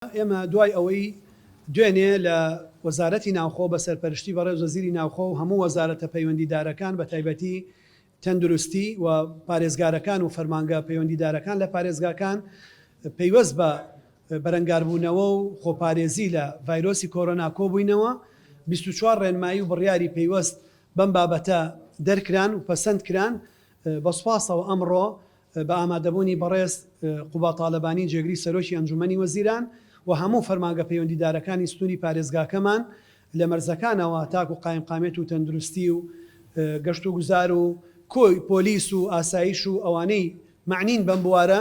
ئێمە دوای ئەوەی دوێنێ لە وەزارەتی ناوخۆ بە سەرپەرشتی بەڕێز وەزیری ناوخۆ و هەموو وەزارەتە پەیوەندیدارەکان بە تایبەتی تەندروستی و پارێزگارەکان و فەرمانگە پەیوەندیدارەکان لە پارێزگاکان پەیوەست بە بەرەنگاربوونەوە و خۆپارێزی لە ڤایرۆسی کۆرۆنا کۆبووینەوە، 24 ڕێنمایی و بڕیاری پەیوەست بەم بابەتە دەرکران و پەسەند کران، بە سوپاسەوە ئەمڕۆ بە ئامادەبوونی بەڕێز قوباد تالەبانی جێگری سەرۆکی ئەنجومەنی وەزیران و هەموو فەرمانگە پەیوەندیدارەکانی سنووری پارێزگاکەمان لە مەرزەکانەوە تاکو قایمقامیەت و تەندروستی و گەشتوگوزار و کۆی پۆلیس و ئاسایش و ئەوانەی مەعنین بەم بوارە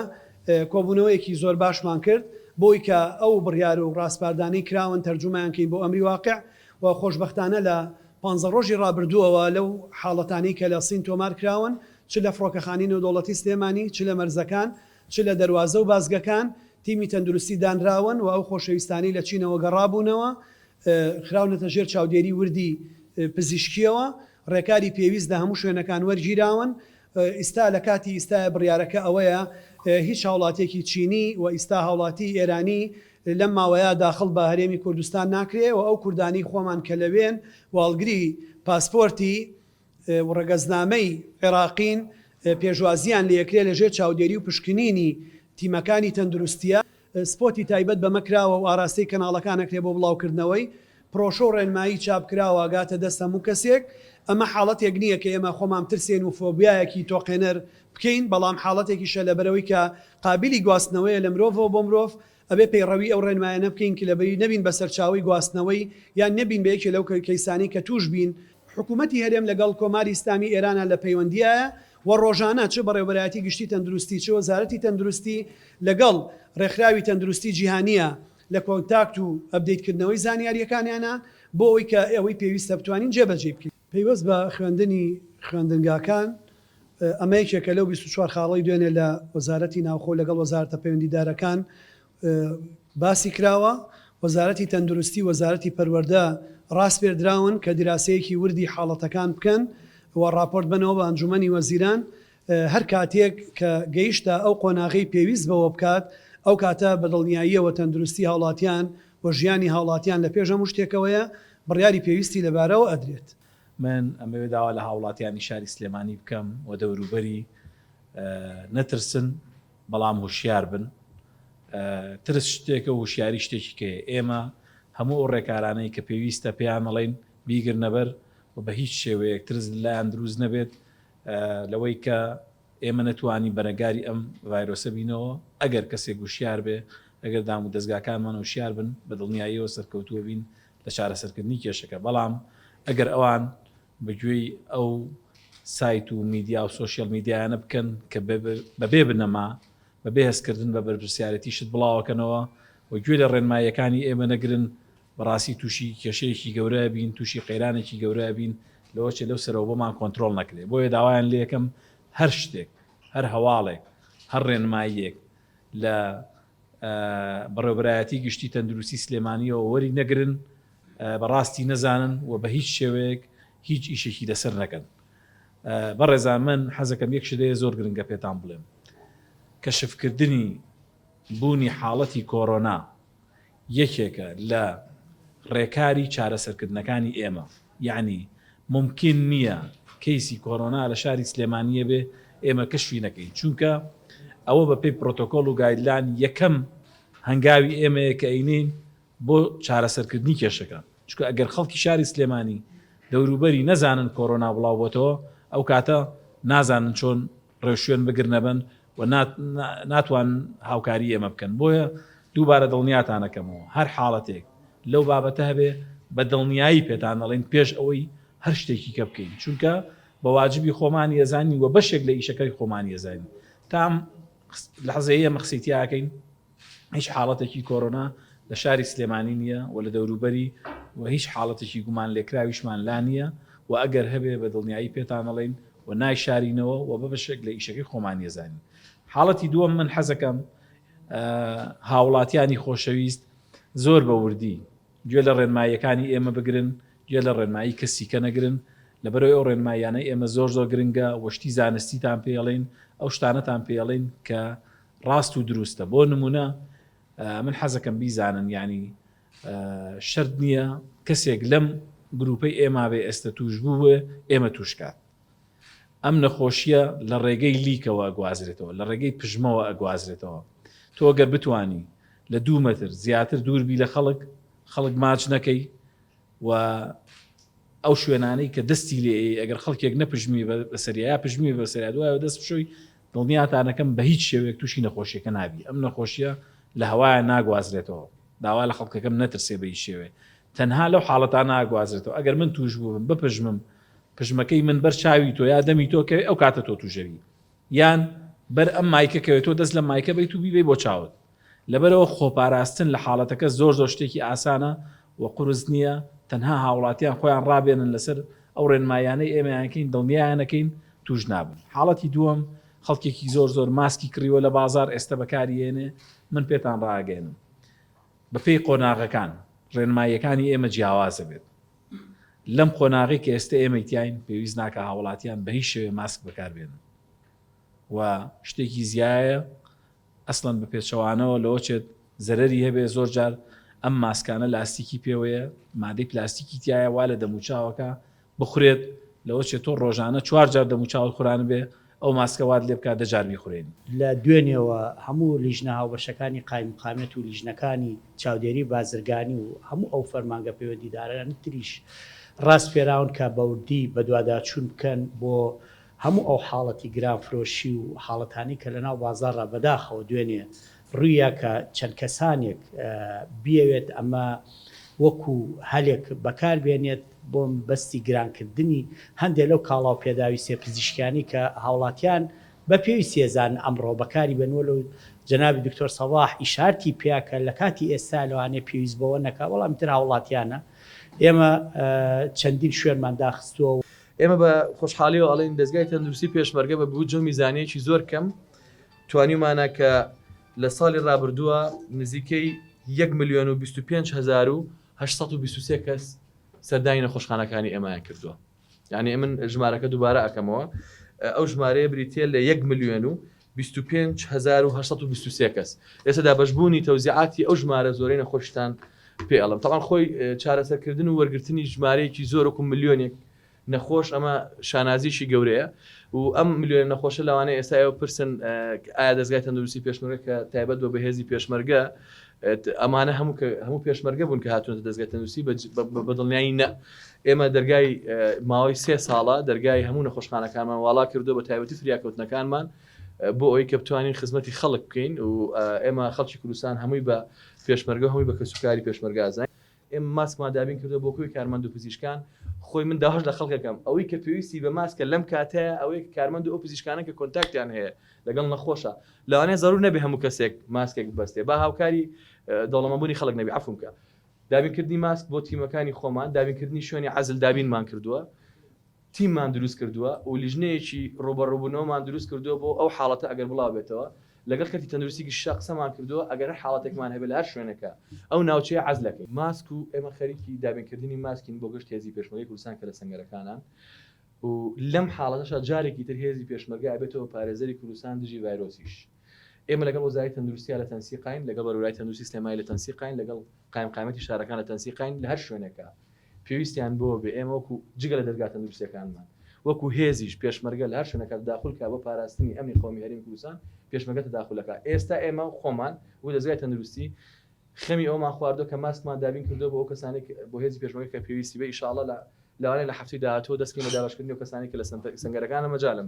کۆبوونەوەیەکی زۆر باشمان کرد بۆی کە ئەو بڕیار و ڕاسپاردانەی کراون تەرجومەیان کەین بۆ ئەمری واقع و خۆشبەختانە لە پانزە ڕۆژی ڕابردووەوە لەو حاڵەتانەی کە لە سین تۆمار کراون چ لە فڕۆکەخانەی نێودەوڵەتی سلێمانی، چ لە مەرزەکان، چ لە دەروازە و بازگەکان، تیمی تەندروستی دانراون و ئەو خۆشەویستانەی لە چینەوە گەڕابوونەوە، خراونەتە ژێر چاودێری وردی پزیشکییەوە، ڕێکاری پێویست لە هەموو شوێنەکان وەرگیراون. ئیستا لە کاتی ئیستایا بڕیارەکە ئەوەیە هیچ هاوڵاتییەکی چینی و ئیستا هاوڵاتیی ئێرانی لەم ماوەیە داخڵ بە هەرێمی کوردستان ناکرێ و ئەو کوردانەی خۆمان کە لەوێن و هەڵگری پاسپۆرتی و ڕەگەزنامەی عێراقین پێشوازییان لێکرێ لە ژێر چاودێری و پشکنینی تیمەکانی تەندروستییە. سپۆتی تایبەت بەمە کراوە و ئاراستەی کەناڵەکان ئەکرێ بۆ بڵاوکردنەوەی. پرۆشە و ڕێنمایی چاپکراوە ئەگاتە دەست هەموو کەسێک. ئەمە حاڵەتێک نییە کە ئێمە خۆمان بترسێن و فۆبیایەکی تۆقێنەر بکەین، بەڵام حاڵەتێکیشە لەبەرئەوەی کە قابیلی گواستنەوەیە لە مرۆڤەوە بۆ مرۆڤ، ئەبێ پەیڕەوی ئەو ڕێنمایانە بکەین کە لەبەری نەبین بە سەرچاوەی گواستنەوەی یان نەبین بە یەکێ لەو کەیسانەی کە تووش بین. حکوومەتی هەرێم لەگەڵ کۆماری ئیسلامیی ئێرانا لە پەیوەندیایە و ڕۆژانە چ بەڕێوەبەرایەتی گشتی تەندروستی چ وەزارەتی تەندروستی لەگەڵ ڕێکخراوی تەندروستی جیهانییە لە کۆنتاکت و update کردنەوەی زانیارییەکانیانە بۆ ئەوەی کە ئەوەی پێویستە بتوانین جێبەجێی بکەین. پەیوەست بە خوێندنی خوێندنگاکان، ئەمە یەکێکە لەو 24 خاڵەی دوێنێ لە وەزارەتی ناوخۆ لەگەڵ وەزارەتە پەیوەندیدارەکان باسی کراوە، وەزارەتی تەندروستی و وەزارەتی پەروەردە ڕاسپێردراون کە دیراسەیەکی وردی حاڵەتەکان بکەن و ڕاپۆرت بەنەوە بە ئەنجومەنی وەزیران، هەر کاتێک کە گەیشتە ئەو قۆناغەی پێویست بەوە بکات، ئەو کاتە بە دڵنیاییەوە تەندروستی هاوڵاتیان و ژیانی هاوڵاتیان لە پێش هەموو شتێکەوەیە، بڕیاری پێویستی لەبارەوە ئەدرێت. من ئەمەوێ داوا لە هاوڵاتیانی شاری سلێمانی بکەم و دەوروبەری نەترسن بەڵام هوشیار بن ترس شتێکە و هوشیاری شتێکی کەیە ئێمە هەموو ئەو ڕێکارانەی کە پێویستە پێیان ئەڵێین بیگرنەبەر و بە هیچ شێوەیەک ترس لایان دروست نەبێت لەوەی کە ئێمە نەتوانین بەرەنگاری ئەم ڤایرۆسە بینەوە، ئەگەر کەسێک وشیار بێ، ئەگەر دام و دەزگاکانمان وشیار بن، بە دڵنیاییەوە سەرکەوتووە بین لە چارەسەرکردنی کێشەکە، بەڵام ئەگەر ئەوان بە گوێی ئەو سایت و میدیا و سۆشیال میدیایانە بکەن کە بەبێ بنەما، بەبێ هەستکردن بە بەرپرسیارێتی شت بڵاوەکەنەوە و گوێ لە ڕێنماییەکانی ئێمە نەگرن، بەڕاستی تووشی کێشەیەکی گەورە ئەبین، تووشی قەیرانێکی گەورە ئەبین، لەوەچێ لەو سەرەوە بۆمان کۆنترۆڵ نەکرێ. بۆیە داوایان لێکەم هەر شتێک، هەر هەواڵێک، هەر ڕێنماییەک لە بەڕێوەبەرایەتی گشتی تەندروستی سلێمانییەوە وەری نەگرن، بەڕاستی نەزانن و بە هیچ شێوەیەک هیچ ئیشێکی لەسەر نەکەن. بەڕێزان من حەزەکەم یەک شت هەیە زۆر گرنگە پێتان بڵێم. کەشفکردنی بوونی حاڵەتی کۆرۆنا یەکێکە لە ڕێکاری چارەسەرکردنەکانی ئێمە، یەعنی مومکین نییە کەیسی کۆرۆنا لە شاری سلێمانییە بێ ئێمە کەشفی نەکەین، چونکە ئەوە بەپێی پرۆتۆکۆڵ و guideline یەکەم هەنگاوی ئێمەیە کە ئەینێین بۆ چارەسەرکردنی کێشەکە، چونکە ئەگەر خەڵکی شاری سلێمانی دەوروبەری نەزانن کۆرۆنا بڵاوبۆتەوە ئەو کاتە نازانن چۆن ڕێوشوێن بگرنەبەن و ناتوانن هاوکاری ئێمە بکەن بۆیە دووبارە دڵنیاتانەکەمەوە هەر حاڵەتێک لەو بابەتە هەبێ بە دڵنیایی پێتان دەڵێین پێش ئەوەی هەر شتێکی کە بکەین چونکە بە واجبی خۆمانی ئەزانین و بەشێک لە ئیشەکەی خۆمانی ئەزانین تام لەحزەیە ئێمە قسەی تیاکەین هیچ حاڵەتێکی کۆرۆنا لە شاری سلێمانی نییە و لە دەوروبەری و هیچ حاڵەتێکی گومان لێکراویشمان لا نییە و ئەگەر هەبێ بە دڵنیایی پێتان ئەڵێین و نایشارینەوە و بە بەشێک لە ئیشەکەی خۆمانی ئەزانین. حاڵەتی دووەم من حەزەکەم هاوڵاتیانی خۆشەویست زۆر بە وردی گوێ لە ڕێنماییەکانی ئێمە بگرن، گوێ لە ڕێنمایی کەسی کە نەگرن، لەبەرئەوەی ئەو ڕێنماییانەی ئێمە زۆر زۆر گرنگە و شتی زانستیتان پێ ئەڵێین، ئەو شتانەتان پێ ئەڵێین کە ڕاست و دروستە. بۆ نموونە. من حەزەکەم بیزانن یانی شەرت نییە کەسێک لەم گروپەی ئێمە بێ ئێستا توش بوو ئێمە توشکات ئەم نەخۆشیە لە ڕێگەی لیکەوە ئەگوازرێتەوە لە ڕێگەی پژمەوە ئەگوازرێتەوە تۆ گەر بتانی لە دوو مەتر زیاتر دووربی لە خەڵک خەڵک ماچ نەکەی و ئەو شوێنانەی کە دەستی لێ ئەی ئەگەر خەڵکێک نەپژمی بەسەریا یا پژمی بەسەریا دوایەوە دەست بشۆی دڵنیاتانەکەم بە هیچ شێوەیەک تووشی نەخۆشیەکە نابی ئەم نەخۆشیە لە هەوایە ناگوازرێتەوە داوا لە خەڵکەکەم نەترسێ بە هیچ شێوەیە تەنها لەو حاڵەتا ناگوازرێتەوە ئەگەر من توش بووم بپژمم پژمەکەی من بەر چاوی تۆ یا دەمی تۆ کەوێ ئەو کاتە تۆ توژەوی یان بەر ئەم مایکە کەوێت تۆ دەست لە مایکە بیت و بیبەی بۆ چاوت لەبەرئەوە خۆپاراستن لە حاڵەتەکە زۆر زۆر شتێکی ئاسانە و قورس نییە، تەنها هاوڵاتیان خۆیان ڕابێنن لەسەر ئەو ڕێنماییانەی ئێمەیانکەین دڵنیایانەکەین توش نابن. حاڵەتی دووەم، خەڵکێکی زۆر زۆر ماسکی کڕیوە لە بازاڕ ئێستە بەکاری ئێنێ، من پێتان ڕائەگەیەنم بەپێی قۆناغەکان ڕێنماییەکانی ئێمە جیاوازە بێت، لەم قۆناغەی کە ئێستە ئێمەی تیاین پێویست ناکا هاوڵاتیان بەهیچ شێوەیە ماسک بەکاربێنن و شتێکی زیایە ئەسڵەن بە پێچەوانەوە لەوەچێت زەرەری هەبێ زۆر جار ئەم ماسکانە لاستیکی پێوەیە مادەی پلاستیکی تایە وا لە دەموچاوەکە بخورێت لەوەچێت تۆ ڕۆژانە چوار جار دەموچاوت خورانبێ ئەو ماسکە وات لێ بکات دە جار بیخورێنی. لە دوێنێوە هەموو لیژنە هاوبەشەکانی قایمقامیەت و لیژنەکانی چاودێری بازرگانی و هەموو ئەو فەرمانگە پەیوەندیدارانی تریش ڕاسپێراون کە بەوردی بەدواداچوون بکەن بۆ هەموو ئەو حاڵەتی گرانفرۆشی و حاڵەتانەی کە لەناو بازاڕا بەداخەوە دوێنێ ڕوویا کە چەند کەسانێک بیەوێت ئەمە وەکو هەلێک بەکار بێنێت بۆ مەبەستی گرانکردنی هەندێ لەو کاڵا و پێداویستیە پزیشکیانەی کە هاوڵاتیان بە پێویستی ئەزانن ئەمڕۆ بەکاری بێن وەلو جەنابی دکتۆر سەباح ئیشارتی پیا کە لە کاتی ئێستا لەوانەیە پێویست بەوە نەکا بەڵام ئیتر هاوڵاتیانە ئێمە چەندین شوێنمان داخستووە. ئێمە بە خۆشحاڵیەوە ئەڵێین دەزگای تەندروستی پێشمەرگە بە بودجە و میزانیەکی زۆر کەم توانیومانە کە لە ساڵی ڕابردووە نزیکەی 1 ملیۆن و 25 هەزار و 823 کەس سەردانی نەخۆشخانەکانی ئێمەیان کردووە یعنی من ژمارەکە دووبارە ئەکەمەوە ئەو ژمارەیە بریتە لە 1 ملیۆن و 25 هەزار و 823 کەس ئێستا دابەشبوونی تەوزیعاتی ئەو ژمارە زۆرەی نەخۆشتان پێ ئەڵم تەوان خۆی چارەسەرکردن و وەرگرتنی ژمارەیەکی زۆر وەکو ملیۆنێک نەخۆش ئەمە شانازیشی گەورەیە و ئەم ملیۆن نەخۆشە لەوانەیە ئێستا ئێوە پرسن ئایا دەزگای تەندروستی پێشمەرگە کە تایبەت بە بەهێزی پێشمەرگە ئەمانە هەموو کە هەموو پێشمەرگە بوون کە هاتوونەتە دەزگای تەندروستی بە دڵنیایی نە ئێمە دەرگای ماوەی سێ ساڵە دەرگای هەموو نەخۆشخانەکانمان واڵا کردو بە تایبەتی فریاکەوتنەکانمان بۆ ئەوەی کە بتوانین خزمەتی خەڵک بکەین و ئێمە خەڵکی کوردستان هەمووی بە پێشمەرگە هەمووی بە کەسوکاری پێشمەرگە ئازانین. ئێمە ماسکمان دابین کردووە بۆ کۆی کارمەند و پزیشکان، خۆی من داواش لە خەڵک ئەکەم ئەوەی کە پێویستی بە ماسکە لەم کاتەیە ئەوەیە کە کارمەند و ئەو پزیشکانە کە contact یان هەیە لەگەڵ نەخۆشە لەوانەیە زەرور نەبێ هەموو کەسێک ماسکێک ببەستێ با هاوکاری دەوڵەمەندبوونی خەڵک نەبی عەفوم کە دابینکردنی ماسک بۆ تیمەکانی خۆمان دابینکردنی شوێنی عەزل دابینمان کردووە تیممان دروست کردووە و لیژنەیەکی ڕووبەڕووبوونەوەمان دروست کردووە بۆ ئەو حاڵەتە ئەگەر بڵاوبێتەوە، لەگەڵ کەرتی تەندروستی گشتیشا قسەمان کردووە ئەگەر هەر حاڵەتێکمان هەبێت لە هەر شوێنێکا ئەو ناوچەیە عەزل ئەکەین. ماسک و ئێمە خەریکی دابینکردنی ماسکین بۆ گشت هێزی پێشمەرگەی کوردستان کە لە سەنگەرەکانان و لەم حاڵەتەشا جارێکی تر هێزی پێشمەرگە ئەبێتەوە پارێزەری کوردستان دژی ڤایرۆسیش. ئێمە لەگەڵ وەزارەتی تەندروستیا لە تەنسیقاین، لەگەڵ بەرێوەبەرایەتی تەندروستی سلێمانی لە تەنسیقاین، لەگەڵ قایمقامیەتی شارەکان لە تەنسیقاین، لە هەر شوێنێکا پێویستیان بەوە بێ ئێمە وەکو جگە لە دەزگا تەندروستیەکانمان وەکو هێزیش پێشمەرگە لە هەر شوێنێکا تەداخول کا بۆ پاراستنی ئەمنی قەومی هەرێمی کوردستان پێشمەرگە تەداخول ئەکا ئێستا ئێمە خۆمان و دەزگای تەندروستی خەمی ئەوەمان خواردوە کە ماسکمان دابین کردوە بۆ ئەو کەسانەی بۆ هێزی پێشمەرگە کە پێویستی بێ ئیشاڵڵا لە لەوانەیە لە هەفتەی داهاتووە دەست کەین بە دابەشکردنی ئەو کەسانەی کە لە سەنگەرەکانە مەجالم بە.